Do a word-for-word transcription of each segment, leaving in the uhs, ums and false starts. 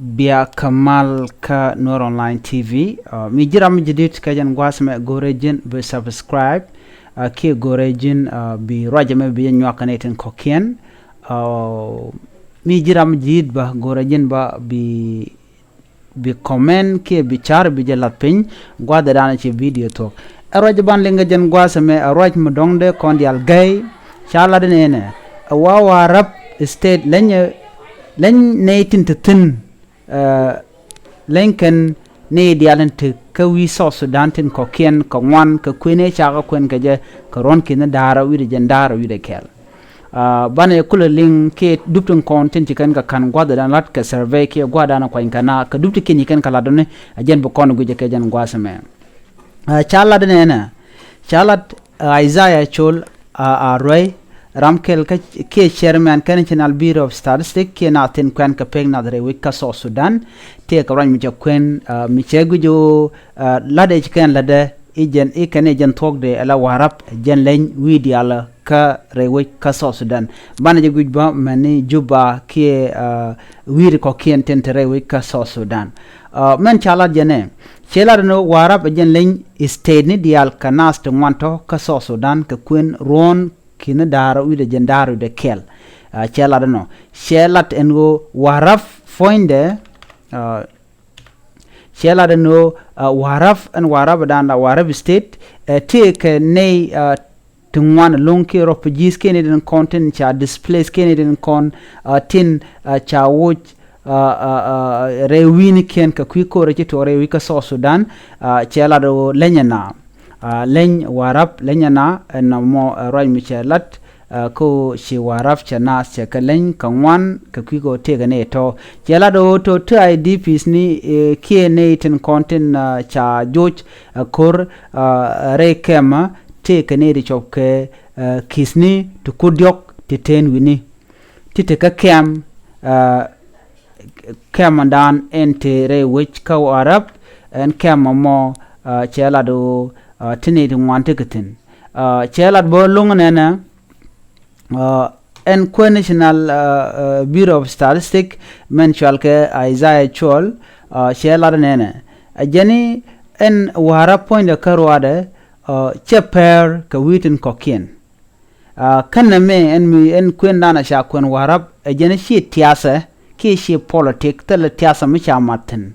Bia kä mal kä Nuer Online T V. Uh, mi ji̱ ram mi jadid kɛ jɛn gua̱a̱th mɛ, go̱rɛ ji̱n bi subscribe, uh, kiɛ go̱rɛ ji̱n, uh, bi ruacɛ mɛ bi jɛ nyuak kɛ nɛy tin kɔ̱kiɛn. Uh, mi ji̱ ram mi jadid bä, go̱rɛ ji̱n bä bi, bi comment kiɛ bi car bi jɛ lath piny gua̱a̱th ɛ dan ci video thuɔ̱k. Ɛ ruac ban liŋ kɛ jɛn gua̱a̱th mɛ, ɛ ruac mi dɔ̱ŋdɛ kɔn diaal gɛy. Ca lat inɛnɛ, ɛ wa Warrap State leny, leny nɛy tin te thi̱n, uh, leny kɛn nɛy diaal tin te kä wi̱i̱ South Sudan tin kɔ̱kiɛn kɛ ŋuan kɛ kuën ëë ca kɛ kuɛn kɛ jɛ kɛ ruɔ̱n ki̱n da̱rä wi̱cdɛ jiɛn da̱rä wi̱cdɛ kɛl. Uh, banɛ kulɛ liŋ kiɛ dup tin kɔn tin ci kɛn kɛ ka̱n gua̱a̱th ɛ dan lat kɛ survey kiɛ gua̱a̱th dan kuany kɛ na kɛ dup ti kiɛn ci kɛn kɛ lat dɔ̱ni, ɛ jɛn bi kɔn guic kɛ jɛn gua̱a̱th mɛ. Uh, ca lat inɛnɛ, ca lat, uh, Isaiah Chol, uh, a ruɛy ram kɛl kä kiɛ chairman kɛn National Bureau of Statistics kiɛ na thin kuɛn kɛ pek nath rɛy wec kä South Sudan. Tëë kɛ ruac mi cɛ kuɛn, uh, mi cɛ guic ɣöö, uh, lat ɛ ci kɛn lätdɛ i̱ jɛn i̱ kɛn i̱ jɛn thuɔ̱kdɛ ɛ la Warrap jɛn leny wi̱i̱ diaal kä rɛy wec kä South Sudan. Banɛ jɛ guic bä mɛn ni Juba kiɛ, uh, wi̱i̱ kɔ̱kiɛn tin te rɛy wec kä South Sudan. Uh, mɛn ca lat jɛn ɛ, cɛ lat ni Warrap ɛ jɛn leny state ni diaal kɛ nath ti ŋuan tɔ̱ kä South Sudan kɛ kuën ruɔ̱n ki̱n da̱rä wi̱cdɛ jiɛn da̱rä wi̱cdɛ kɛl. Uh, cɛ lat ɛnɔ, cɛ lat ɛn ɣöö Warrap puɔ̱nydɛ, uh, cɛ lat ɛn ɣöö, uh, Warrap, ɛn Warrap dan la Warrap State, uh, tëë kɛ nɛy, uh, ti ŋuan ɛlɔ̱ŋ kiɛ refugees kiɛ nɛy tin kɔn tin ca displace kiɛ nɛy tin kɔn, uh, tin, uh, ca woc, uh, uh, uh, rɛy wi̱i̱nikiɛn kɛ kui̱ ko̱rɛ ci tuɔɔk rɛy wi̱i̱ kä South Sudan, uh, cɛ lat ɣöö leny ɛna. Uh, leny Warrap leny ɛna, ɛn nɔmɔ, uh, ruac mi cɛ lat, uh, kä ɣöö ci Warrap cɛ nath cɛ kɛ leny kɛ ŋuan kɛ kui̱ kɛ ɣöö tëëkɛ nɛy tɔ̱. Cɛ lat ɣöö tɔ̱ ti I D Ps ni, uh, kiɛ nɛy tin kɔn tin, uh, ca joc, uh, ko̱r, uh, rɛy kɛmä tëëkɛ nɛy ti cɔp kɛ, uh, ki̱thni ti kur diɔ̱k ti ten wi̱ni. Ti te kä kɛm, uh, kɛm dan ɛn te rɛy wec kä Warrap, ɛn kɛm mɔ, uh, cɛ lat ɣöö, uh, ti nɛy ti ŋuan tekɛ thi̱n. Uh, cɛ lat bä lo̱ŋ nɛnɛ, uh, ɛn kuɛ National, uh, uh, Bureau of Statistics mɛn cɔal kɛ Isaiah Chol, uh, cɛ lat nɛnɛ. Ɛ jɛn i̱ ɛn Warrap puɔ̱nydɛ kä ruaadɛ, uh, cɛ pɛr kɛ wi̱i̱ tin kɔ̱kiɛn. Uh, kä nɛmɛ ɛn mi ɛn kuën dan a ca kuɛn Warrap, ɛ jɛn i̱ ci tiathɛ kiɛ ci politik, thilɛ tiathɛ mi ca mat thi̱n.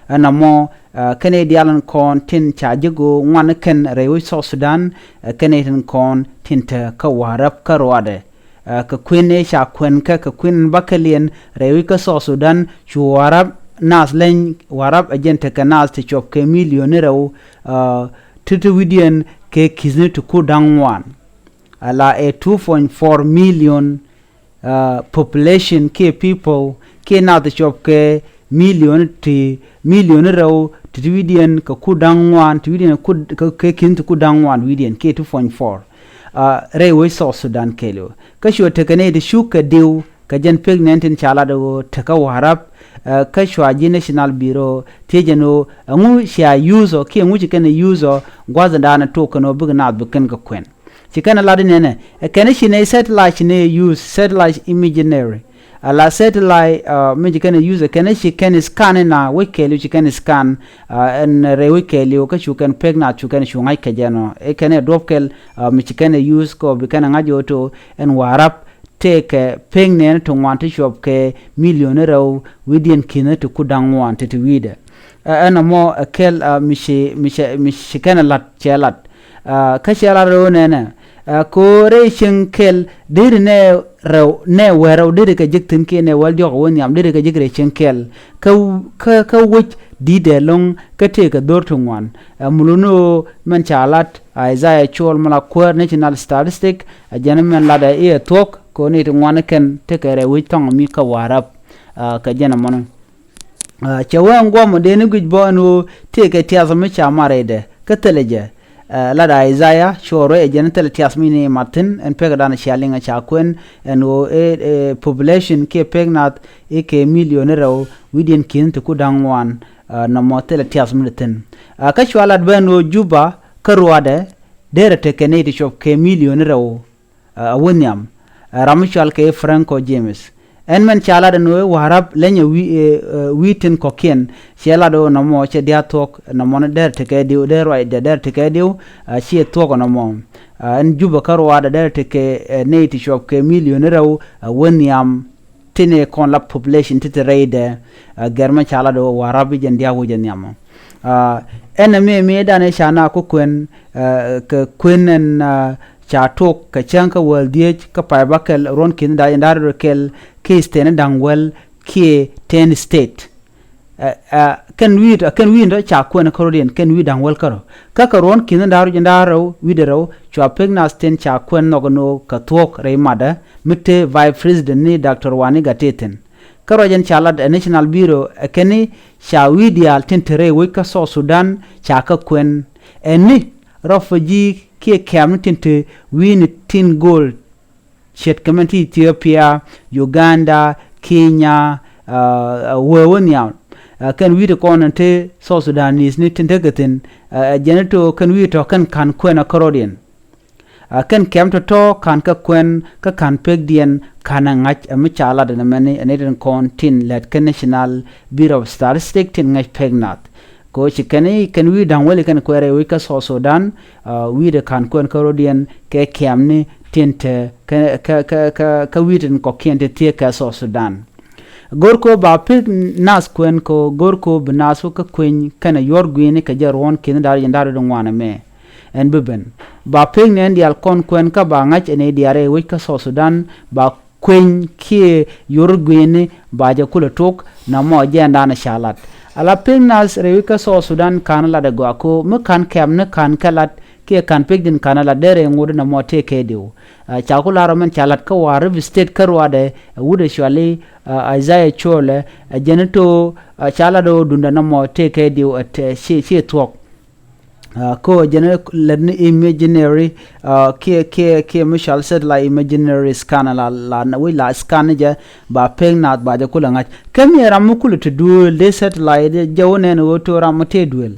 Ɛn nɔmɔ, uh, kɛn i̱ diaal in kɔn tin ca ji̱ go̱o̱ ŋuan kɛn rɛy wec South Sudan, uh, kɛn i̱ tin kɔn tin te kä Warrap kä ruaadɛ. Uh, kɛ kuën ëë ca kuɛn kɛ, kɛ kuën in bäkɛliɛn rɛy wec kä South Sudan, cu Warrap nath leny Warrap ɛ jɛn tekɛ nath ti cuɔp kɛ milioni rɛw, uh, ti ti wi̱cdiɛn kɛ ki̱thni ti kur da̱ŋ ŋuan. Ala ɛ two point four million, uh, population kiɛ people kiɛ nath ti cuɔp kɛ milioni ti, milioni rɛw ti ti wi̱cdiɛn kɛ kur da̱ŋ ŋuan, ti wi̱cdiɛn kur, kɛ, kɛ ki̱n ti kur da̱ŋ ŋuan wi̱cdiɛn kiɛ two point four. Uh, rɛy wec South Sudan kɛɛliw. Kä cuɛ tekɛ nɛy ti cuk kɛ diw kɛ jɛn pek nɛn tin ca lat ɣöö tekä Warrap, uh, kä cua ji̱ National Bureau thiec ɛn ɣöö ɛŋu cia use ɔ kiɛ ɛŋu ci kɛn ɛ use ɔ gua̱thdan ɛ tok kɛn ɣöö bikɛ naath bi kɛn kɛ kuɛn. Ci kɛn ɛ lat inɛnɛ, ɛ kɛn ci nɛy satellite ci nɛy use, satellite imaginary. Ala satellite, uh, mi ci kɛn use, ɛ kɛn ci kɛn scan ina wec kɛɛliw ci kɛn scan, uh, ɛn rɛy wec kɛɛliw kä cu kɛn pek na cu kɛn cu ŋa̱c kɛ jɛn ɔ. Ɛ kɛn ɛ duɔp kɛl, uh, mi ci kɛn use kɔ bi kɛn ŋa̱c ɣöö to ɛn Warrap tëëkɛ pek nɛɛni ti ŋuan ti cuɔp kɛ milioni rɛw wi̱cdiɛn ki̱n ti kur da̱ŋ ŋuan ti ti wi̱i̱dɛ. Ɛ, ɛn ɛmɔ ɛ kɛl, uh, mi ci, mi ci, mi ci kɛn ɛ lat cɛ lat. Uh, kä cɛ lat rɛw nɛnɛ. Uh, ko̱ rɛy cieŋ kɛl deri nɛ rɛw nɛ wɛrɛw deri kɛ jek thi̱n kiɛ nɛ wäl diɔ̱k ɛ wä nhiam deri kɛ jek rɛy cieŋ kɛl. Kä, kä, kä wec di̱t ɛlɔ̱ŋ kä tëëkɛ dho̱r ti ŋuan. Ɛ, muluni ɣöö mɛn ca lat Isaiah Chol mi la kuäär National Statistic, ɛ jɛn mɛn lat ɛ i̱ ɛ thuɔ̱k kɛ ɣöö ni ti ŋuan kɛn tekɛ rɛy wec thɔŋ mi kä Warrap, ɛ, kɛ jɛn ɛmɔni. Ɛ, cɛ wee ɛn guɔmɔ dee ni guic bä ɛn ɣöö tëëkɛ tiath mi ca mat rɛydɛ kä thilɛ jɛ. Ɛ, lat Isaiah Chol ruɛy ɛ jɛn thilɛ tiath mi ni mat thi̱n ɛn pekɛ dan cia liŋ ɛ ca kuɛn ɛn ɣöö ɛ, ɛ, population kiɛ pek nath i̱ kɛ milioni rɛw wi̱cdiɛn ki̱n ti kur da̱ŋ ŋuan, ɛ, nɔmɔ thilɛ tiath mi ni thi̱n. Ɛ, kä cua lat bä ɛn ɣöö Juba kä ruaadɛ derɛ tekɛ nɛy ti cuɔp kɛ milioni rɛw, ɛ, ɛ wä nhiam. Ɛ, ram mi cɔal kɛ Franco James. Ɛn mɛn ca lat ɛn ɣöö Warap leny ɛ wi̱i̱, ɛ, ɛ, wi̱i̱ tin kɔ̱kiɛn, ciɛ lat ɣöö nɔmɔ cɛ diaal thuɔ̱k, nɔmɔ ni dɛr tekɛ diw, dɛr ruacdɛ dɛr tekɛ diw, ɛ, ciɛ thuɔ̱k nɔmɔ. Ɛ, ɛn Jubɛ kä ruacdɛ dɛr tekɛ, ɛ, nɛy ti cuɔp kɛ million rɛw, ɛ, wä nhiam, tin ɛ kɔn la population ti te rɛydɛ, ɛ, gɛr mɛn ca lat ɣöö Warap i̱ jɛn diaal wä jɛ nhiam. Ɛ, ɛn ɛmɛ mëëdan ɛ ca naath kä kuën, ɛ, kɛ kuën ɛn, ɛ, ca tok kɛ cäŋ kä wäl dhieec kä pay bäkɛl ruɔ̱n ki̱n da̱a̱c ɛn da̱a̱r rɛw kɛl kiɛ state ni da̱ŋ wäl kiɛ ten state. Ɛ, ɛ, kɛn wi̱i̱, kɛn wi̱i̱ tɔ ca kuɛn kä rɔ̱diɛn kɛn wi̱i̱ da̱ŋ wäl kärɔ̱. Kä kɛ ruɔ̱n ki̱n da̱a̱r rɛw wi̱i̱dɛ rɛw cua pek naath tin ca kuɛn nhɔk ɛn ɣöö kɛ thuɔ̱k rɛy matdä mi te Vice President ni Doctor Wani Gatithin. Kä ruac ɛn ca lat ɛ National Bureau ɛ kɛn i̱ ca wi̱i̱ diaal tin te rɛy wec kä South Sudan ca kä kuɛn. Ɛn ni refugee kiɛ kɛ̈mni tin te wi̱i̱ni tin go̱o̱l ce̱tkɛ mɛn ti Ethiopia, Uganda, Kenya, ɛ, ɛ, wee wä nhiam. Ɛ, kɛn wi̱i̱ ti kɔn ɛn te South Sudanese ni tin tekɛ thi̱n, ɛ, ɛ, jɛn i̱ to̱ kɛn wi̱i̱ tɔ kɛn ka̱n kuɛn ɛ kärɔ̱diɛn. Ɛ, kɛn kɛ̈m tɔ̱tɔ̱ ka̱n kä kuɛn kä ka̱n pekdiɛn ka̱n ɛ ŋa̱c ɛ mi ca lat ɛn ɛmɛni ɛ ni tin kɔn tin lät kä National Bureau of Statistics tin ŋäc pek naath. Kɛ ɣöö ci kɛn i̱ kɛn wi̱i̱ da̱ŋ wäl i̱ kɛn kuɛɛr ɛ wec kä South Sudan, ɛ, wi̱i̱dɛ ka̱n kuɛn kä rɔ̱diɛn kɛ kɛ̈mni tin te kä, kä, kä, kä, kä wi̱i̱ tin kɔ̱kiɛn ti thiek kɛ South Sudan. Go̱r kɛ ɣöö ba pek naath kuɛn kɛ ɣöö go̱r kɛ ɣöö bi naath wä kä kueny kɛnɛ yuɔr gui̱i̱ni kɛ jɛ ruɔ̱n ki̱n da̱a̱r jiɛn da̱a̱r rɛw wi̱cdɛ ŋuan ɛmɛ. Ɛn bi ben. Ba pek ni ɛn diaal kɔn kuɛn kä ba ŋa̱c ɛn ɛ diaal rɛy wec kä South Sudan ba kueny kiɛ yuɔr gui̱i̱ni ba jɛ kulɛ tok nɔmɔ jɛɛndan ca lat. Ala pek naath rɛy wec kä South Sudan ka̱n lat ɛ gɔaa kɛ ɣöö mi ka̱n kɛ̈mni ka̱n kɛ lat kiɛ ka̱n pekdiɛn ka̱n ɛ lat dee rɛy ŋot nɔmɔ tëëkɛ diw. Ɛ, ca ku lar ɔ mɛn ca lat kä Warap State kä ruacdɛ, ɛ, wut ɛ cuali, ɛ, Isaiah Chol, ɛ, jɛn i̱ to̱, ɛ, ca lat ɣöö duundɛ nɔmɔ tëëkɛ diw, ɛ, tɛ, ci, ci thuɔ̱k. Ɛ, kä ɣöö jɛn lät ni imaginary, ɛ, kiɛ, kiɛ, kiɛ mi cɔal satellite imaginary scan la, la, wec la scan ni jɛ ba pek naath ba jɛ kulɛ ŋa̱c. Kä mi ɛ ram mi kulɛ te duëël dee satellite jɛ wä nɛn ɣöö to̱ ram mi tëë duëël.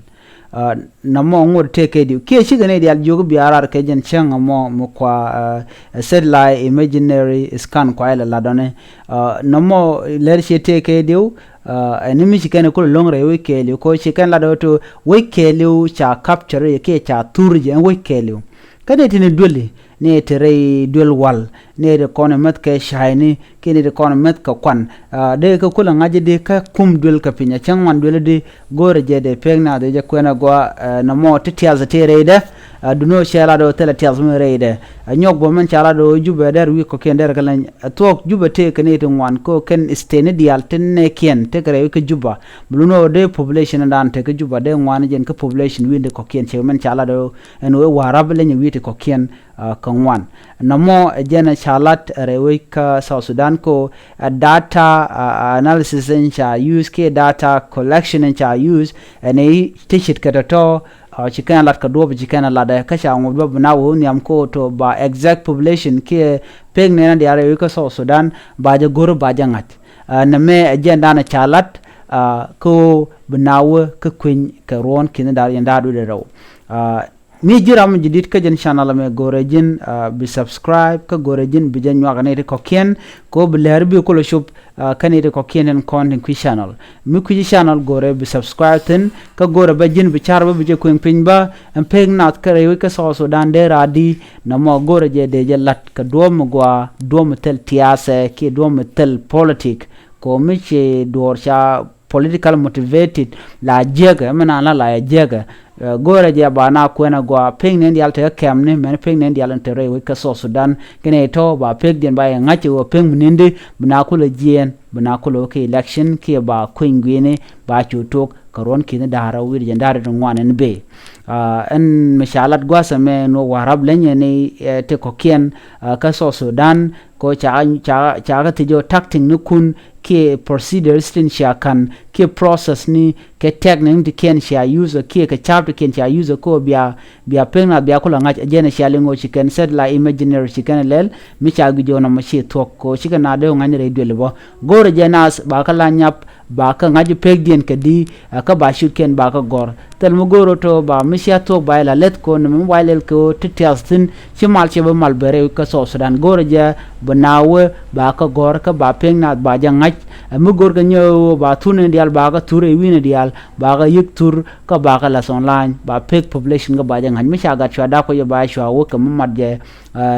Ɛ, nɔmɔ ŋot tëëkɛ diw kiɛ cikɛ nɛy diaal jiök i̱ bia raar kɛ jɛn cäŋ ɛmɔ mi kua, ɛ, satellite imaginary scan kua ilɛ latdɔni. Ɛ, nɔmɔ lɛr ciɛ tëëkɛ diw, ɛ, ɛn ni mi ci kɛn kulɛ lo̱ŋ rɛy wec kɛɛliw kɛ ɣöö ci kɛn latdɔ to̱ wec kɛɛliw ca capture kiɛ ca thur jɛ ɛn wec kɛɛliw. Kä nɛy tin i̱ duëli, nɛy ti rɛy duël wal, nɛy ti kɔn i̱ mäth kɛ ca̱yni kiɛ nɛy ti kɔn i̱ mäth kɛ kuan. Ɛ, dee kɛ kulɛ ŋa̱c i̱di kä kum duël kɛ piny, ɛ cäŋ ŋuan duël i̱di go̱o̱rɛ jɛ dee pek naath dee jɛ kuɛn ɛ gɔaa, ɛ, nɔmɔ ti tiath ti rɛydɛ. Ɛ, duno cɛ lat ɣöö thilɛ tiath mi rɛydɛ. Ɛ, nyɔk bä mɛn ca lat ɣöö Jubɛ dɛr wi̱i̱ kɔ̱kiɛn dɛr kɛ lɛny. Ɛ, thuɔ̱k Jubɛ tëëkɛ nɛy ti ŋuan kɛ ɣöö kɛn state ni diaal ti nɛɛkiɛn tekɛ rɛy wi̱i̱ kä Jubɛ. Bi lun ɣöö dee population dan tekɛ Jubɛ dee ŋuan jɛn kä population wi̱i̱ ti kɔ̱kiɛn cɛ mɛn ca lat ɣöö ɛn ɣöö Warap leny wi̱i̱ ti kɔ̱kiɛn, ɛ, kɛ ŋuan. Nɔmɔ ɛ jɛn ɛ ca lat ɛ rɛy wec kä South Sudan kɛ ɣöö ɛ data, ɛ, analysis in ca use kiɛ data collection in ca use ɛn i̱ ti ce̱tkɛ tɔ̱tɔ̱, ɛ, ci kɛn lat kɛ duɔ̱ɔ̱p ci kɛn lat ɛ kä ca ŋuɔ̱t bä bi na wee nhiam kɛ ɣöö to̱ ba exact population kiɛ pek nɛn a diaal rɛy wec kä South Sudan ba jɛ go̱r ba jɛ ŋa̱c. Ɛ, nɛmɛ ɛ jɛn dan ɛ ca lat, ɛ, kɛ ɣöö bi na wee kä kueny kɛ ruɔ̱n ki̱n da̱a̱r yɛn da̱a̱r wi̱cdɛ rɛw. Ɛ, Mi ji̱ ram mi ji̱ di̱t kä jɛn channel ɛmɛ go̱rɛ ji̱n, ah, bi subscribe kä go̱rɛ ji̱n bi jɛ nyuak ni ti kɔ̱kiɛn. Kɛ ɣöö bi lɛr bi kulɛ cop, ah, kä ni ti kɔ̱kiɛn tin kɔn tin kui̱ channel. Mi kui̱ ji̱ channel go̱rɛ bi subscribe thi̱n kä go̱rɛ bä ji̱n bi car bä bi jɛ kueŋ piny bä. Ɛn pek nath kä rɛy wec kä South Sudan dee raadi nɔmɔ go̱rɛ jɛ dee jɛ lat kɛ duɔ̱ɔ̱p mi gɔaa, duɔ̱ɔ̱p mi thil tiaasɛ kiɛ duɔ̱ɔ̱p mi thil politik. Kɛ ɣöö mi ci duɔ̱ɔ̱r ca political motivated la jiäkɛ, mi naan la la jiäkɛ. Eh, go̱rɛ jɛ ba na kuɛn a gɔaa pek ni diaal tekɛ kɛmni, mɛn pek ni diaal in te rɛy wec kä South Sudan. Kɛnɛ tɔ̱ ba pek diɛn ba yɛ ŋa̱c ɛ ɣöö pek mi nindi bi na kulɛ jiɛɛn, bi na kulɛ wä kɛ election kiɛ ba kueny gui̱ni ba cu tok kɛ ruɔ̱n ki̱ni da̱rä wi̱r jɛn da̱rä ti ŋuan in bëë. Ah, ɛn mi ca lat gua̱a̱th ɛmɛ ɛn ɣöö Warap leny ɛn i̱, eh, ti kɔ̱kiɛn, ah, kä South Sudan, kɛ ɣöö ca, ca, ca kɛ thiec ɣöö tactic ni kun kiɛ procedures tin cia ka̱n kiɛ process ni kɛ technique ti kiɛn cia use kiɛ kɛ ca̱a̱p ti kiɛn cia use kɛ ɣöö bia, bia pek nath bia kulɛ ŋa̱c ɛ jɛn cia liŋ ɣöö ci kɛn satellite imaginary ci kɛn lɛl mi ca guic ɣöö nɔmɔ ci thuɔ̱k kɛ ɣöö cikɛ naath dee ɣöö ŋa̱cni rɛy duël bä. Go̱rɛ jɛ naath ba kä la nyap ba kä ŋa̱c pekdiɛn kɛ di, ɛ, kä ba ciötkiɛn ba kä gɔ̱r. Thil mi go̱o̱r ɣä tɔ ba mi cia thuɔ̱k ba ilɛ leth kɔn ni mi ba ilɛ kɛ ɣöö ti tiath thi̱n ci mal ci bi mal bɛ rɛy kä South Sudan. Go̱o̱rä jɛ bi naath wee ba kä gɔ̱r kä ba pek naath ba jɛ ŋa̱c. Ɛ mi go̱o̱r kɛ nyɛ ɣöö ba thur ni diaal ba kä thur ɛ wi̱i̱ ni diaal ba kä yi̱k thur kä ba kä lath online ba pek population kä ba jɛ ŋa̱c. Mi ca gat cua dak kɔ jɛ ba cua wee kɛ mi mat jɛ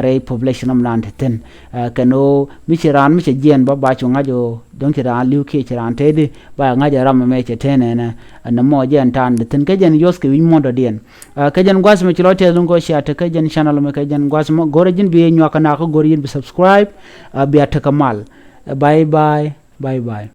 rɛy population ɔm naan ti thi̱n. Kɛn ɣöö mi ci raan mi cɛ jiɛɛn bä ba cu ŋa̱c ɣöö dɔ̱ŋ ci raan li̱w kiɛ ci raan tëëdi ba ŋa̱c ɛ ram ɛmɛ cɛ tëë nɛnɛ. Ɛn ɛmɔ jɛ ɛn ta̱a̱n ti thi̱n kä jɛn yuɔth kɛ wi̱c muɔ̱ɔ̱ndɔdiɛn. Kä jɛn gua̱th mɛ ci lɔ tɛth luŋ kɔ cia te kä jɛn channel mɛ kä jɛn gua̱th mɔ go̱rɛ ji̱n bi nyuak kɛ nak kä go̱rɛ ji̱n bi subscribe. Bia tekɛ mal. Bye bye. Bye bye.